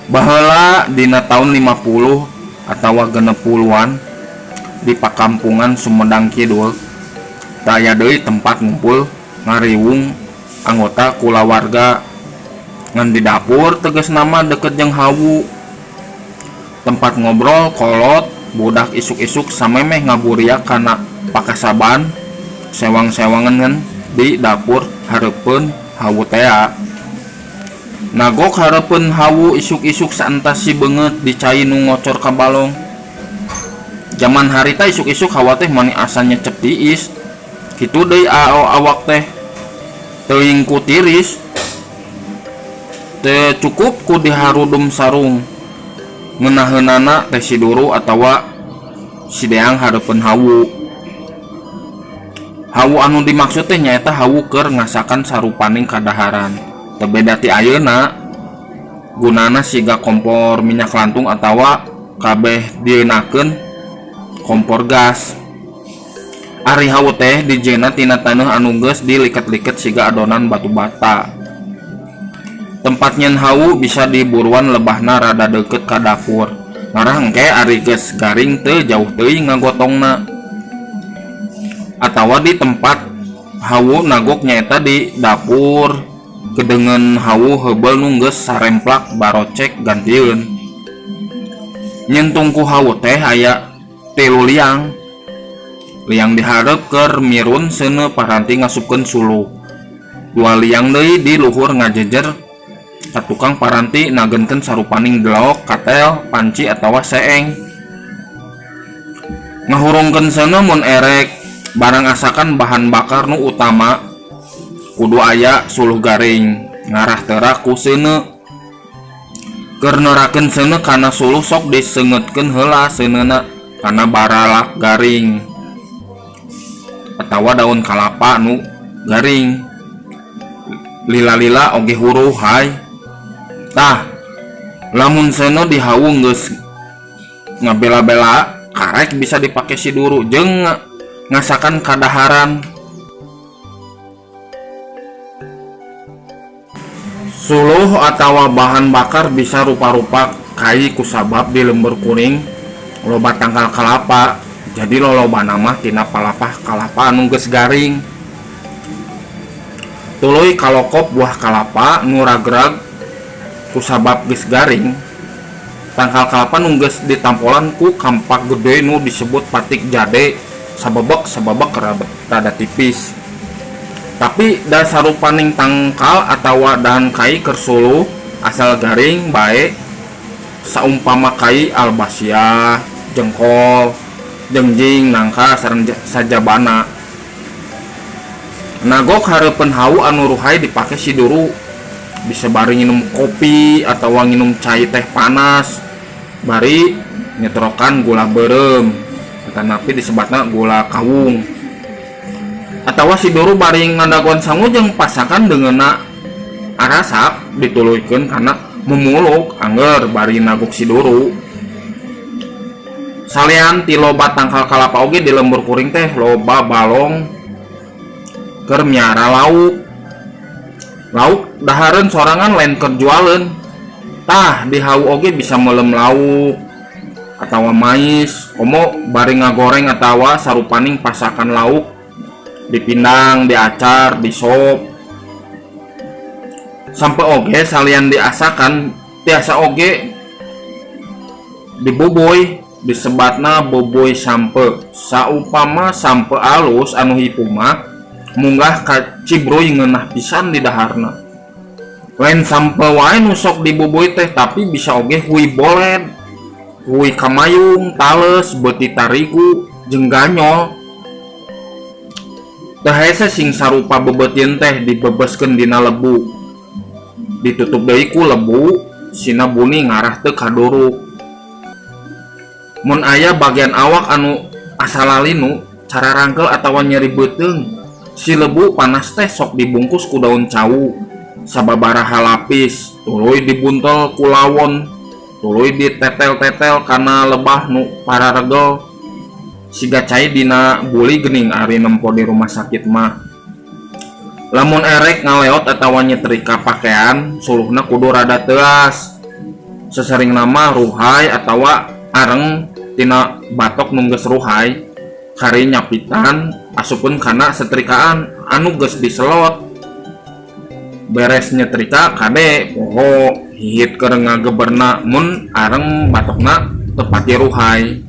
Baheula dina taun 50 atawa 60-an di pakampungan Sumedang Kidul teu aya deui tempat ngumpul ngariwung anggota kulawarga ngan di dapur tegasna mah deukeut jeung hawu. Tempat ngobrol kolot budak isuk-isuk samemeh ngaburiak kana pakasaban sewang-sewangan di dapur hareupeun hawu tea. Nagok hareupeun hawu isuk-isuk saentas sibeungeut di cai nu ngocor ka balong. Jaman harita isuk-isuk hawa teh mani asa nyecep tiis. Kitu deui awak teh teuing ku tiris. Teu cukup ku diharudum sarung. Ngeunaheunana teh siduru atawa sideang hareupeun hawu. Hawu anu dimaksud teh nyaeta hawu keur ngasakan sarupaning kadaharan. Teu beda ti ayeuna gunana siga kompor minyak lantung atawa kabeh dieunakeun kompor gas. Ari hawu teh dijieunna tina taneuh anu geus diliket-liket siga adonan batu bata. Tempat nyieun hawu bisa diburuan lebahna rada deukeut ka dapur. Ngarah engke ari geus garing teu jauh teuing ngagotongna. Atawa di tempat hawu nagok nyaeta di dapur kedengen hawu heubeul nu geus saremplak barocek gantieun. Nyieun tungku hawu teh aya tilu liang. Liang di hareup keur mirun seuneu paranti ngasupkeun suluh. Dua liang deui di luhur ngajejer ka tukang paranti nagenkeun sarupaning delok, katel, panci atawa seeng. Ngahurungkeun seuneu mun erek barang asakan bahan bakar nu utama kudu aya suluh garing ngarah teurak ku seuneu. Keur nerakeun seuneu kana suluh sok diseungeutkeun heula seuneuna kana baralak garing atawa daun kalapa nu garing. Lila-lila oge huruh hay. Tah, lamun seuneu dihawu geus ngabela-bela karek bisa dipake siduru jeung ngasakan kadaharan. Suluh atawa bahan bakar bisa rupa-rupa kai kusabab di lembur kuring loba tangkal kalapa jadi lolobana mah tina palapah kalapa anu geus garing. Tuluy kalokop buah kalapa nu ragrag kusabab geus garing. Tangkal kalapa nu geus ditampolan ku kampak gede nu disebut patik jade sabebek sabebek rada tipis. Tapi da sarupaning tangkal atawa dahan kai keur suluh asal garing bae saumpama kai albasia, jengkol, jengjing, nangka sareng sajabana. Nagok hareupeun hawu anu ruhay dipake siduru bisa bari nginum kopi atawa nginum cai teh panas bari nyetrokan gula beureum atanapi disebatna gula kawung. Atawa siduru bari ngadagoan sangu jeung pasakan deungeunna arasap dituluykeun kana mumuluk angger bari nagok siduru. Salian ti loba tangkal kalapa oge di lembur kuring teh loba balong keur miara lauk. Lauk dahareun sorangan lain keur jualeun. Tah di hawu oge bisa meulem lauk atawa mais komo bari ngagoreng atawa sarupaning pasakan lauk dipindang, diacar, disop. Sampai oge salian diasakan tiasa oge dibubuy disebatna bubuy sampe. Saupama sampe alus anu hipu mah munggah ka cibruy ngeunah pisan di daharna. Lain sampe wae nu sok dibubuy teh tapi bisa oge hui boled, hui kamayung, tales, beuti tarigu, jeung ganyol. Teu hese sing sarupa bebeutieun teh dibebeskeun dina lebu. Ditutup deui ku lebu sina buni ngarah teu kaduruk. Mun aya bagian awak anu asa lalinu, cararangkeul atawa nyeri beuteung, si lebu panas teh sok dibungkus ku daun cau sababaraha lapis, tuluy dibuntel ku lawon, tuluy ditetel-tetel kana lebah nu pararegel. Siga cai dina buli geuning ari nempo di rumah sakit mah. Lamun erek ngaleot atawa nyetrika pakean, suluhna kudu rada teuas. Saseringna mah ruhay atawa areng tina batok nu geus ruhay kari nyapitan asupkeun kana setrikaan anu geus diselot. Beres nyetrika kade poho hihit keur ngageberna mun areng batokna teu pati ruhay.